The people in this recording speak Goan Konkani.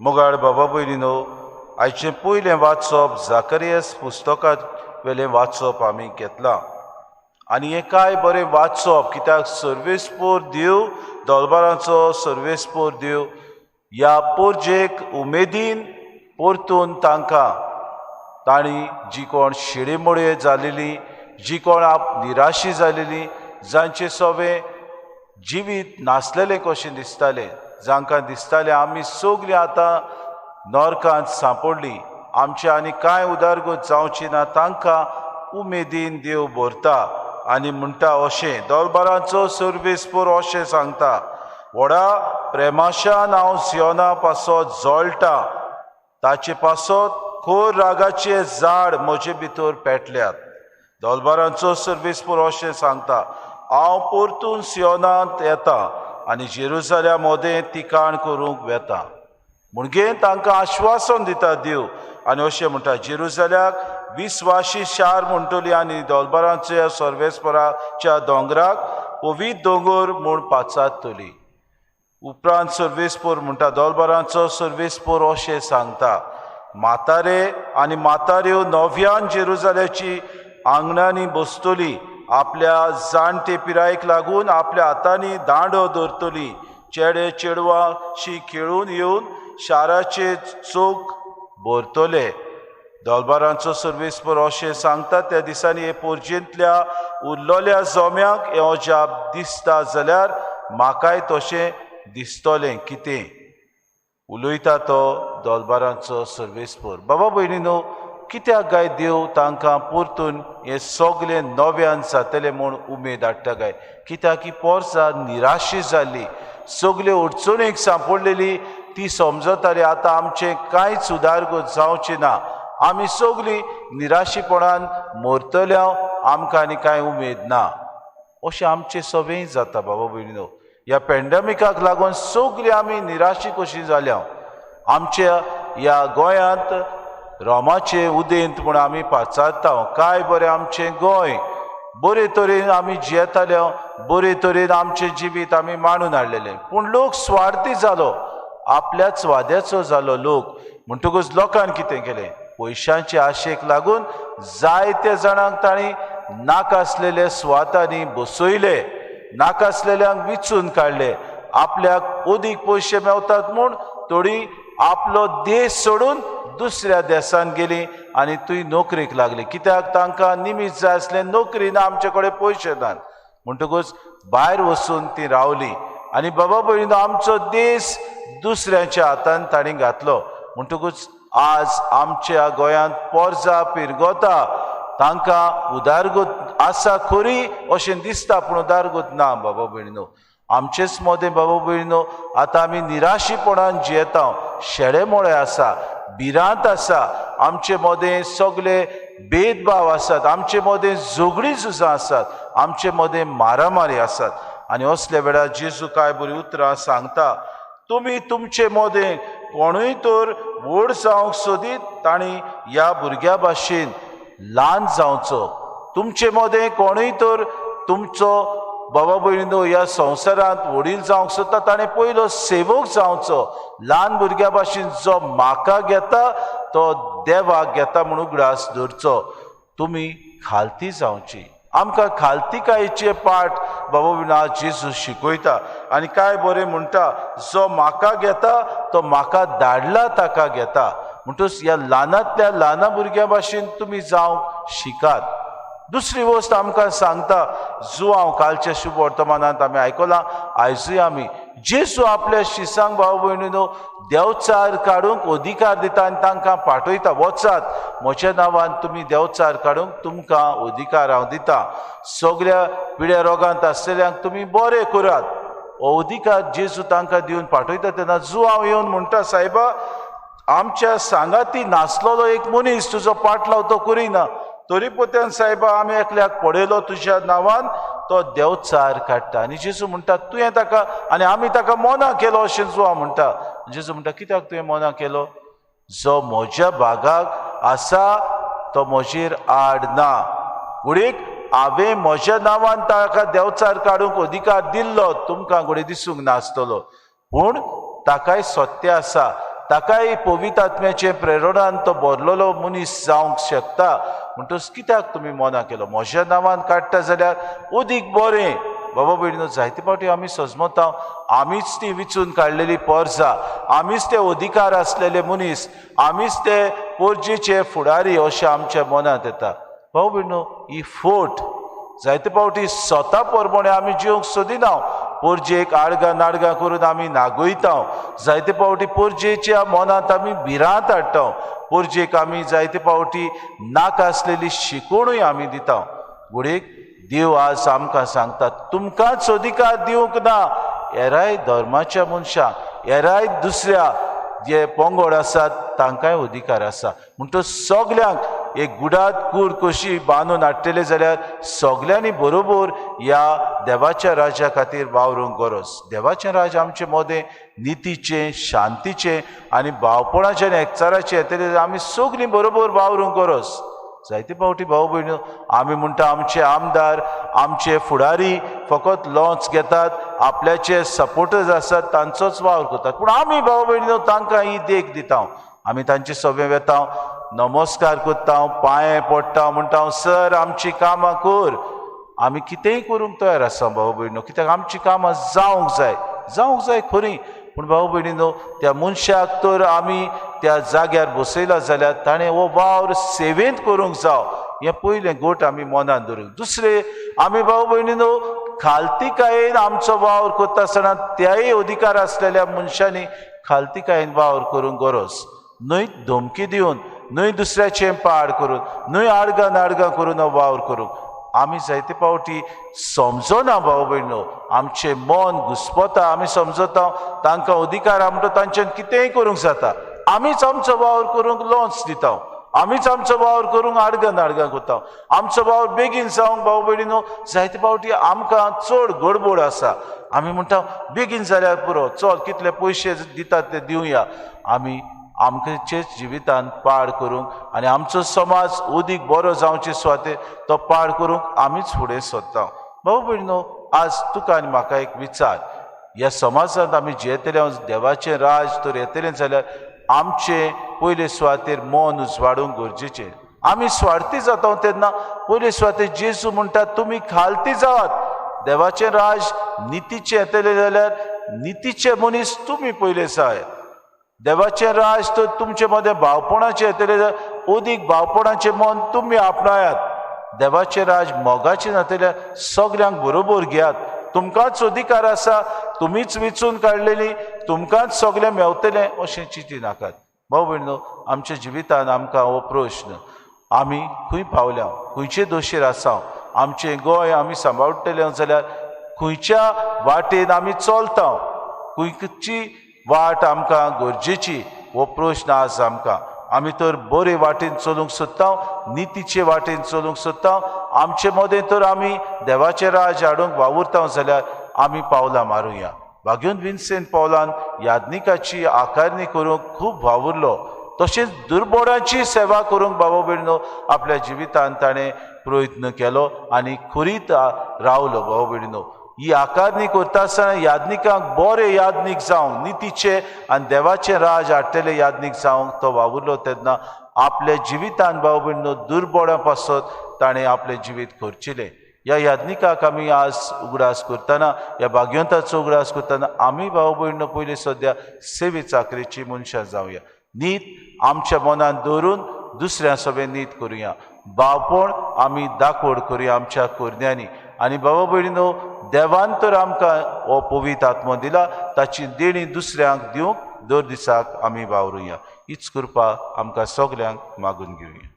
मोगाळ बाबा भयणीनो, आयचें पयलें वाचप जाकरियस पुस्तकां वेलें वाचप आमी घेतलां आनी हें काय बरें वाचप, कित्याक सर्वेस्पोर देव, दलबारांचो सर्वेस्पोर देव ह्या पोरजेक उमेदीन परतून तांकां तांणी जी कोण शिडेमोडे जालेली, जी कोण आप निराशी जालेली, जांचे सवें जिवीत नासलेलें कशें दिसतालें, जांकां दिसतालें आमी सगलीं आतां नरकांत सांपडली, आमचे आनी कांय उदारगत जावची ना, तांकां उमेदीन देव भरता आनी म्हणटा अशें, दलबारांचो सर्वेस्पोर अशें सांगता, व्हडा प्रेमाशान हांव सियोना पासत जळटा, ताचे पासत खोर रागाचे झाड म्हजे भितर पेटल्यात. दलबारांचो सर्वेस्पोर अशें सांगता, हांव परतून सियोनांत येता आनी जेरुजाल्या मोदें तिकाण करूंक वेता. म्हणगे तांकां आश्वासन दिता देव आनी अशें म्हणटा, जेरुजाल्याक विस्वाशी शार म्हणटली आनी दलबारांच्या सर्वेस्पराच्या दोंगराक पवित्र दोंगर म्हूण पाचारतली. उपरांत सर्वेस्पोर म्हणटा, दलबारांचो सर्वेस्पोर अशें सांगता, म्हातारे आनी म्हाताऱ्यो नव्यान जेरुजाल्याची आंगणांनी बसतली, आपल्या जाणटे पिरायेक लागून आपल्या हातांनी दांडो दवरतली, चेडे चेडवांशी खेळून येवन शाराचे चोक भरतले. दलबारांचो सर्वेस्पोर अशें सांगता, त्या दिसांनी हे पोरजेंतल्या उरलेल्या जोम्यांक हें अजाप दिसता जाल्यार म्हाकाय तशें दिसतलें. कितें उलयता तो दलबारांचो सर्वेस्पोर. बाबा भयणीनो, कित्याक काय देव तांकां परतून हें सगलें नव्यान जातलें म्हूण उमेद हाडटा काय? कित्याक की पोरसां निराशी जाल्ली, सगले अडचणीक सांपडलेली, ती समजताली आतां आमचें कांयच उदारगत जावचें ना, आमी सगलीं निराशीपणान मरतल्या, आमकां आनी कांय उमेद ना. अशें आमचें सगळें जाता बाबा भयणीनो. ह्या पेंडमिकाक लागून सगळीं आमी निराशी कशी जाल्या. आमच्या ह्या गोंयांत रोमाचें उदेंत म्हूण आमी पाचारता, काय बरें आमचें गोंय, बरे तरेन आमी जियेताले, बरे तरेन आमचें जिवीत आमी मांडून हाडलेलें. पूण लोक स्वार्थी जालो, आपल्याच वाद्याचो जालो लोक. म्हणटकूच लोकान कितें केलें, पयशांचे आशेक लागून जायते जाणांक तांणी नाका आसलेले सुवातांनी बसयले, नाका आसलेल्यांक विचून काडले. आपल्याक अदीक पयशे मेवतात म्हूण थोडी आपलो देश सोडून दुसऱ्या देशान गेली आनी थंय नोकरेक लागली, कित्याक तांकां निमीत जाय आसलें, नोकरी ना, आमचे कडेन पयशे नात, म्हणटकूच भायर वचून ती रावली. आनी बाबा भयणीनो, आमचो देश दुसऱ्यांच्या हातान तांणी घातलो. म्हणटकूच आज आमच्या गोंयांत पोरजा पिरगोता, तांकां उदारगत आसा खरी अशें दिसता, पूण उदारगत ना. बाबा भयणीनो, आमचेच मदें बाबा भयणीनो आतां आमी निराशीपणान जियेता, शेडेमोळे आसा, भिरांत आसा, आमचे मदें सगळे भेदभाव आसात, आमचे मदें झगडीं झुजां आसात, आमचे मदें मारामारी आसात. आनी असल्या वेळार जेजू काय बरी उतरां सांगता, तुमी तुमचे मदें कोणूय तर व्हड जावंक सोदीत तांणी ह्या भुरग्या भाशेन ल्हान जावचो. तुमचे मदें कोणूय तर तुमचो बाबा भयणीनो ह्या संवसारांत वडील जावंक सोदता ताणें पयलो सेवक जावचो. ल्हान भुरग्या भाशेन जो म्हाका घेता तो देवाक घेता म्हूण उगडास धरचो. तुमी खालती जावची. आमकां खालतीकायेचे पाठ बाबा भयणीनो जेजू शिकयता आनी काय बरें म्हणटा, जो म्हाका घेता तो म्हाका धाडला ताका घेता. म्हणटूच ह्या ल्हानांतल्या ल्हाना भुरग्यां भाशेन तुमी जावंक शिकात. दुसरी वस्त आमकां सांगता जुआंव, कालच्या शुभ वर्तमानांत आमी आयकलां, आयजूय आमी जेजू आपल्या शिसांक भाव भयणीनो देंवचार काडूंक अधिकार दिता आनी तांकां पाठयता, वचात म्हज्या नांवान तुमी देंवचार काडूंक तुमकां अधिकार हांव दिता, सगळ्या पिड्या रोगांत आसलेल्यांक तुमी बरे करात. हो अधिकार जेजू तांकां दिवन पाठयता. तेन्ना जुआंव येवन म्हणटा, सायबा आमच्या सांगाती नासलेलो एक मनीस तुजो पाटलाव तो करिना, तरी पोत्यान सायबा आमी एकल्याक पळयलो तुज्या नांवान तो देंवचार काडटा. आनी जेजू म्हणटा, तुवें ताका आनी आमी ताका मोना केलो अशें जुआंव म्हणटा. जेजू म्हणटा, कित्याक तुवें मोना केलो? जो म्हज्या भागाक आसा तो म्हजेर आड ना. घडयेक हांवें म्हज्या नांवान ताका देंवचार काडूंक अधिकार दिल्लो तुमकां घडये दिसूंक नासतलो, पूण ताकाय सत्य आसा. ताकाय पवित्र आत्म्याचे प्रेरणान तो बरलेलो मनीस जावंक शकता. म्हणटच कित्याक तुमी मना केलो? म्हज्या नांवान काडटा जाल्यार अदीक बरें. बाबा भयणीनो, जायते फावटी आमी सजमता आमीच ती विचून काडलेली पोरसां, आमीच ते अधिकार आसलेले मनीस, आमीच ते पोरजेचे फुडारी अशें आमच्या मनांत येता. भाव भयणीनो, ही फोट जायते फावटी स्वता प्रमाणे आमी जिवंक सोदिना. पोरजेक आडगां नाडगां करून आमी नागयता. जायते फावटी पोरजेच्या मनांत आमी भिरांत हाडटा. पोरजेक आमी जायते फावटी नाका आसलेली शिकवणूय आमी दिता. घडयेक देव आज आमकां सांगता, तुमकांच अधिकार दिवंक ना, हेराय धर्माच्या मनशांक, हेराय दुसऱ्या जे पंगड आसात तांकांय अधिकार आसा. म्हणटच सगल्यांक एक गुडात कूड कशी बांदून हाडटले जाल्यार सगल्यांनी बरोबर ह्या देवाच्या राज्या खातीर वावरूंक गरज. देवाचें राज्य आमचे मदें नितीचें, शांतीचें आनी भावपणाचें आनी एकचाराचें येतलें, आमी सगलीं बरोबर वावरूंक गरज. जायते फावटी भाव भयणीं आमी म्हणटा आमचे आमदार, आमचे फुडारी फकत लॉन्स घेतात, आपल्याचे सपोर्टर्स आसात तांचोच वावर करतात. पूण आमी भाव भयणीं तांकां ही देख दिता. आमी तांचे सभे वेता, नमस्कार करता, पांये पडटा, म्हणटा सर आमची कामां कर. आमी कितेंय करूंक तयार आसा भाव भयणीं, कित्याक आमची कामां जावंक जाय, जावंक जाय खरी. पूण भाव भयणीनो, त्या मनशाक तर आमी त्या जाग्यार बसयला जाल्यार ताणें हो वावर सेवेंत करूंक जाव, हें पयलें गोट आमी मनान धरूंक. दुसरें, आमी भाव भयणीनो खालतीकायेन आमचो वावर करता आसतना त्याय अधिकार आसलेल्या मनशांनी खालतीकायेन वावर करूंक गरज. न्हय धमकी दिवन, न्हय दुसऱ्याचें पाड करून, न्हय आडगां नाडगां करून हो वावर करूंक. आमी जायते फावटी समजना भाव भयणो, आमचें मन घुस्पता. आमी समजता तांकां अधिकार आमकां तांच्यान कितेंय करूंक जाता. आमीच आमचो वावर करूंक लॉन्स दिता, आमीच आमचो वावर करूंक आडगां नाडगां करता. आमचो वावर बेगीन जावंक भाव भयणीनो जायते फावटी आमकां चड गडबड आसा. आमी म्हणटा बेगीन जाल्यार पुरो, चल कितले पयशे दितात ते दिवया. आमी आमचेच जिवितान पाड करूंक आनी आमचो समाज अदीक बरो जावचे सुवातेर तो पाड करूंक आमीच फुडें सरता. भाव भयणीनो, आज तुका आनी म्हाका एक विचार, ह्या समाजांत आमी जियेतले, देवाचें राज तर येतलें जाल्यार आमचें पयले सुवातेर मन उजवाडूंक गरजेचें. आमी स्वार्थी जाता तेन्ना पयले सुवातेर जेजू म्हणटा तुमी खालती जावात. देवाचें राज नितीचें येतलें जाल्यार नितीचे मनीस तुमी पयले जाय. देवाचें राज तर तुमचे मदें भावपणाचें येतलें जाल्यार अदीक भावपणाचें मन तुमी आपणायात. देवाचें राज मोगाचें जातलें, सगल्यांक बरोबर घेयात. तुमकांच अधिकार आसा, तुमीच विचून काडलेली, तुमकांच सगळें मेवतलें अशें चिंती नाकात. भाव भयणीनो, आमच्या जिवितान आमकां हो प्रश्न, आमी खंय पावल्या, खंयचे दोशीर आसा, आमचें गोंय आमी सांबाळटले जाल्यार खंयच्या वाटेन आमी चलता, खंयची वाट आमकां गरजेची, हो प्रश्न आज आमकां. आमी तर बरे वाटेन चलूंक सोदता, नितीचे वाटेन चलूंक सोदता, आमचे मदें तर आमी देवाचें राज हाडूंक वावुरता जाल्यार आमी पावलां मारुया. भाग्योन विन्सेंत पावलान याज्ञिकाची आकारणी करूंक खूब वावुरलो, तशेंच दुर्बोडांची सेवा करूंक बाबा भयणीनो आपल्या जिवितान ताणें प्रयत्न केलो आनी खुरीत रावलो. बाबा भयणीनो, ही आकारणी करता आसतना याज्ञिकांक बरे याज्ञीक जावंक, नितीचे आनी देवाचें राज हाडटले याज्ञीक जावंक तो वावुरलो. तेन्ना आपल्या जिवितान भाव भयणीनो दुर्बोडां पासत ताणें आपलें जिवीत खर्चिलें. ह्या याज्ञिकाक आमी आज उगडास करतना, ह्या भाग्यवंताचो उगडास करतना आमी भाव भयणीनो पयलीं सद्या सेवे चाकरेची मनशां जावया. नीत आमच्या मनान दवरून दुसऱ्या सगळें नीत करुया. भावपण आमी दाखोड करुया आमच्या करण्यांनी. आनी बाबा भयणीनो, देवान तर आमकां हो पवित्र आत्मो दिला, ताची देणी दुसऱ्यांक दिवंक दर दिसाक आमी वावरुया. हीच कृपा आमकां सगल्यांक मागून घेवया.